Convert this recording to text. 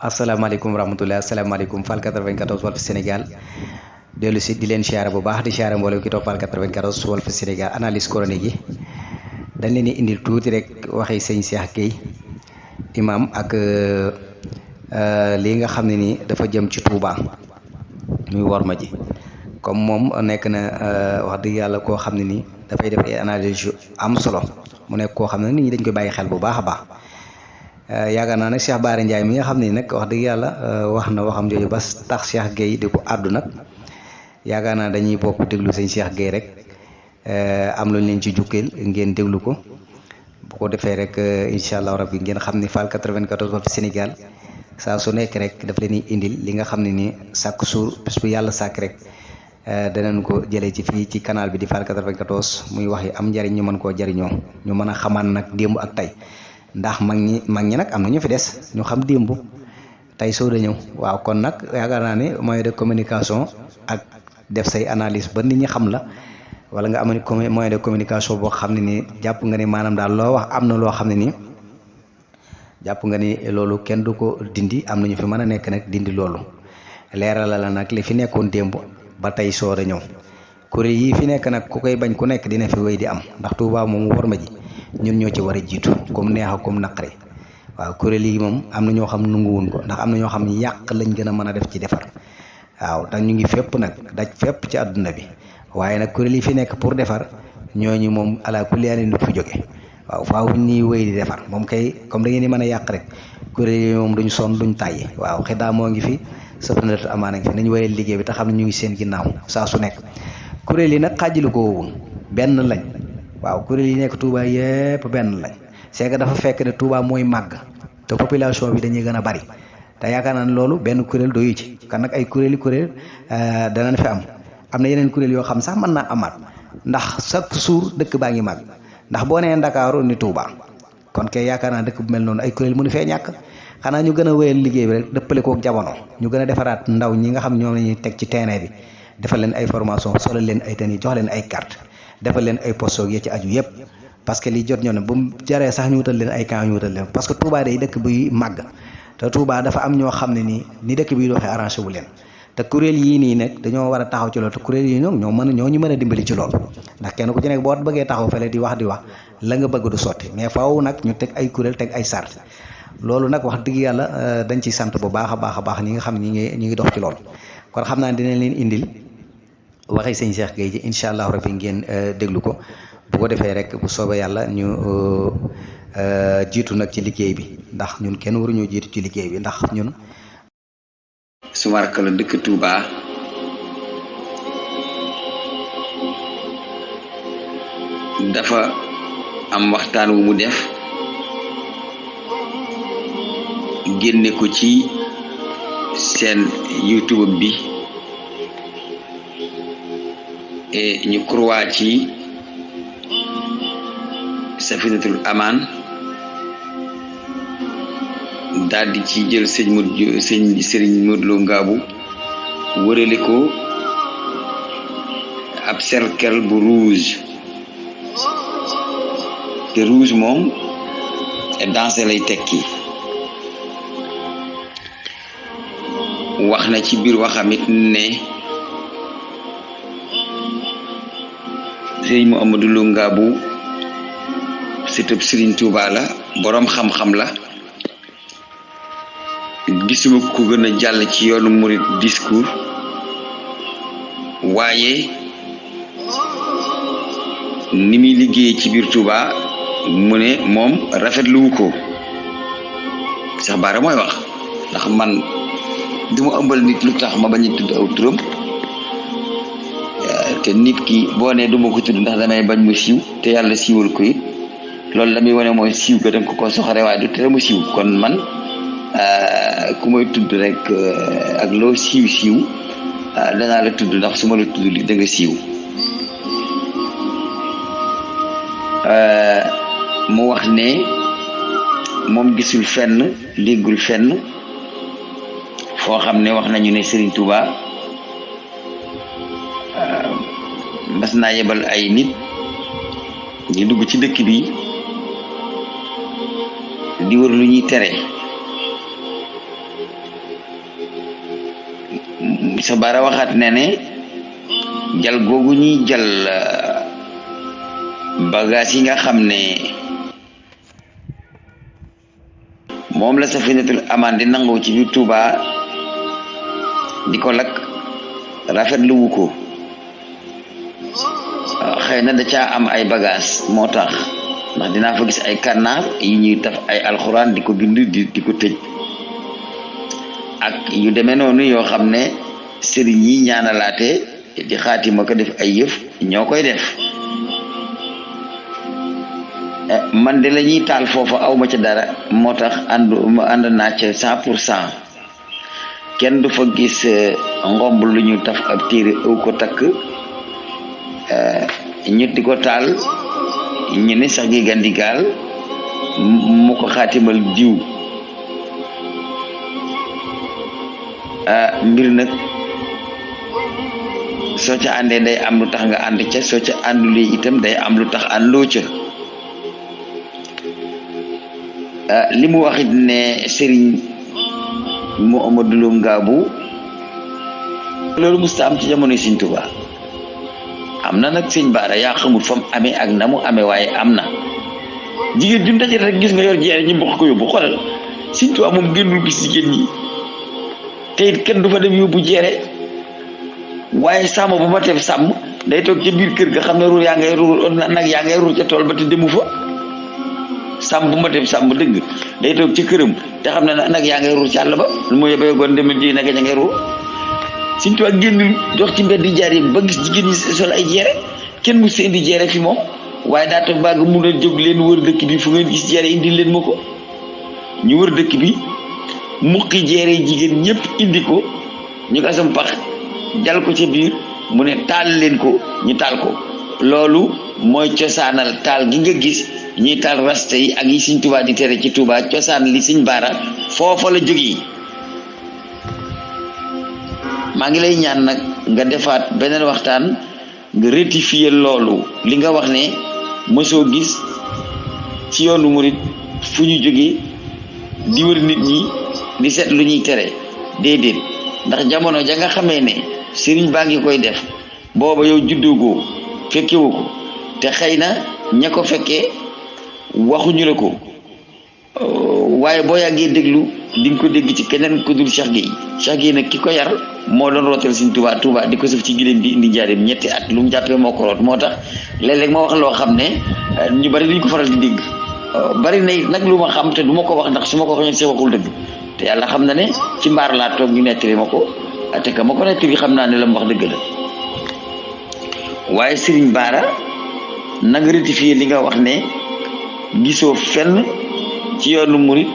asalaamaaleykum rahmatulah asalaamaaleykum Fall 94 Walf Sénégal dellu si di leen siyaare bu baax di siyaare mboolem ki topp Fall 94 Walf Sénégal analyse chronique yi dañ leen di indil tuuti rek waxi sëñ Cheikh Gueye imam ak lii nga xam ne ni dafa jëm ci Touba muy worma ji comme moom nekk na wax dëgg yàlla koo xam ne nii dafay def ay analyse yu am solo mu nekk koo xam ne nit ñi dañ koy bàyyi xel bu baax a baax. yaakaar naa nag Cheikh Bara Ndiaye mi nga xam ne nag wax dëgg yàlla wax na waxam jooju ba tax Cheikh Gueye di ko àddu nag yaakaar naa dañuy bokk déglu sëñ Cheikh Gueye rek am lu leen ci jukkeel ngeen déglu ko bu ko defee rek incha allah rabbi ngeen xam ni Fall 94 Walf Sénégal saa su nekk rek daf leen di indil li nga xam ne ni chaque jour bés bu yàlla sàkk rek danañ ko jëlee ci fii ci canal bi di Fall 94 muy wax yi am njariñ ñu mën koo jariñoo ñu mën a xamaan nag démb ak tey. ndax mag ñi nag am na ñu fi des ñu xam démb tey soo da ñëw waaw kon nag yaakaar naa ne moyen de communication ak def say analyse ba nit ñi xam la wala nga am moyen de communication boo xam ne nii jàpp nga ni maanaam daal loo wax am na loo xam ne nii jàpp nga ni loolu kenn du ko dindi am na ñu fi mën a nekk nag dindi loolu leeral la nag li fi nekkoon démb ba tey soo da ñëw kuréel yi fi nekk nag ku koy bañ ku nekk dina fi wéy di am ndax Touba moom war ma ji ñun ñoo ci war a jiitu comme neex ak comme naqari waaw kuréel yi moom am na ñoo xam nanguwuñ ko ndax am na ñoo xam yàq lañ gën a mën a def ci defar waaw te ñu ngi fépp nag daj fépp ci àdduna bi waaye nag kuréel yi fi nekk pour defar ñooñu moom ala kulli yàlla du fi jóge waaw faaw ñuy wéy di defar moom kay comme da ngeen di mën a yàq rek kuréel yi moom duñ sonn duñ tàyyi waaw xidaa moo ngi fi safanat amaana ngi fi nañu wéyal liggéey bi te xam ne ñu ngi seen ginnaaw saa su nekk kuréel yi nag xaajilu ko woon benn lañ waaw kuréel yi nekk Touba yépp benn lañ c'est que dafa fekk ne Touba mooy màgg te population bi dañuy gën a bari te yaakaar naa ne loolu benn kuréel doyu ci kan nag ay kuréel danañ fi am na yeneen kuréel yoo xam sax mën naa amaat ndax chaque jour dëkk baa ngi màgg ndax boo nee Ndakaaru ni Touba kon kay yaakaar naa dëkk bu mel noonu ay kuréel mënu fee ñàkk xanaa ñu gën a wéyal liggéey bi rek dëppale kook jamono ñu gën a defaraat ndaw ñi nga xam ñoom la ñuy teg ci terrain bi defal leen ay formation solal leen ay tenue jox leen ay carte defal leen ay posto yi ci aju yépp parce que li jot ñoo ne bu mu jaree sax ñu wutal leen ay camp ñu wutal leen parce que Touba day dëkk buy màgg te Touba dafa am ñoo xam ne nii ni dëkk bi doxee arrangé wu leen te kuréel yii nii nag dañoo war a taxaw ci loolu te kuréel yi ñoo ñu mën a dimbali ci loolu ndax kenn ku ci nekk boo bëggee taxaw fële di wax la nga bëgg du sotti mais faaw nag ñu teg ay kuréel teg ay sart loolu nag wax dëgg yàlla dañ ciy sant bu baax a baax ñi nga xam ñi ngi dox ci loolu kon xam naa dinañ leen indil waxi sëñ Cheikh Gueye ji incha allah rabbi ngeen déglu ko bu ko defee rek bu soobee yàlla ñu jiitu nag ci liggéey bi ndax ñun kenn waruñoo jiitu ci liggéey bi ndax ñun suma rakk la dëkk Touba dafa am waxtaan wu mu def génne ko ci seen YouTube bi et ñu croit ci Safinatul Amaan daal di ci jël Serigne Modou Lo Ngabou wërale ko ab cercle bu rouge te rouge moom danse lay tekki wax na ci biir waxamit ne Serigne Mouhamadou Lo Ngabou sëtëb Serigne Touba la boroom xam-xam la gisuma ko gën a jàll ci yoonu murid discours waaye ni muy liggéey ci biir Touba mu ne moom rafetluwu ko Cheikh Bara mooy wax ndax man du ma ëmbal nit lu tax ma bañ a tudd aw turam te nit ki boo nee du ma ko tudd ndax damay bañ mu siiw te yàlla siiwal ko it loolu la muy wane mooy siiw ga danga ko soxare waaye du tere mu siiw kon man ku may tudd rek ak loo siiw danaa la tudd ndax su ma la tudd li da nga siiw mu wax ne moom gisul fenn léggul fenn foo xam ne wax nañu ne Serigne Touba mas naa yebal ay nit ñu dugg ci dëkk bi di wër lu ñuy tere sa bara waxaat ne ne jal googu ñuy jal bagage yi nga xam ne moom la Safinatul Amaan di nangoo ci biir Touba di ko lakk rafetlu wu ko xëy na da caa am ay bagage moo tax ndax dinaa fa gis ay kànnaar yi ñuy taf ay alxuraan di ko bind di ko tëj ak yu demee noonu yoo xam ne sëriñ yi ñaanalaate di xaatima ko def ay yëf ñoo koy def man de la ñuy taal foofa awma ca dara moo tax ànd naa ca 100% kenn du fa gis ngomb lu ñu taf ab téere ëw ko takk ñu di ko taal ñu ne sax gi gandigaal mu ko xaatimal diw mbir nag soo ca àndee day am lu tax nga ànd ca soo ca àndulee itam day am lu tax àndoo ca li mu waxit ne Serigne Mouhamadou Lo Ngabou loolu musta am ci jamono Serigne Touba am na nag Serigne Bara yaa xamul fam amee ak na mu amee waaye am na jigéen ju ndaje rek gis nga yor jeere ñi mbokk ko yóbbu xoolal Serigne Touba moom génnul gis jigéen ñi te it kenn du fa dem yóbbu jeere waaye sàmm bu ma teef sàmm day toog ca biir kër ga xam ne ruur yaa ngay ruur nag yaa ngay ruur ca tool ba te demu fa sàmm bu ma teef sàmm dëgg day toog ci këram te xam ne nag yaa ngay ruur ci àll ba lu mu yóbbee goon demel ji nag ña ngay ruur Sëñ Tuubaa génnul dox ci mbedd di jaar yi ba gis jigéen ñi sol ay jeere kenn mu indi jeere fi moom waaye daa toog bàgg mun a jóg leen wër dëkk bi fu ngeen gis jeere indi leen ma ko ñu wër dëkk bi muqi jeere jigéen ñëpp indi ko ñu gasam pax jal ko ca biir mu ne taal leen ko ñu taal ko loolu mooy cosaanal taal gi nga gis ñuy taal raste yi ak yi Sëñ Tuubaa di tere ci Tuubaa cosaan li Sëñ Bara foofa la jógee maa ngi lay ñaan nag nga defaat beneen waxtaan nga rectifier loolu li nga wax ne mosoo gis ci yoonu murit fu ñu jógee di wër nit ñi di seet lu ñuy tere déedéet ndax jamono ja nga xamee ne sëriñ baa ngi koy def booba yow juddoogoo fekkewu ko te xëy na ña ko fekkee waxuñu la ko waaye boo yàggee déglu di nga ko dégg ci keneen ku dul Cheikh Gueye Cheikh Gueye nag ki ko yar moo doon rootal Sëñ Tuubaa di ko sëf ci giléem bi indi njaareem ñetti at lu mu jàppee moo ko root moo tax léeg-léeg ma wax loo xam ne ñu bari duñ ko faral di dégg bari na nag lu ma xam te du ma ko wax ndax su ma ko waxee si waxul dëgg te yàlla xam na ne ci mbaar laa toog ñu nettali ma ko te ka ma ko nettali xam naa ne la mu wax dëgg la waaye Serigne Bara nag rectifier li nga wax ne gisoo fenn ci yoonu murit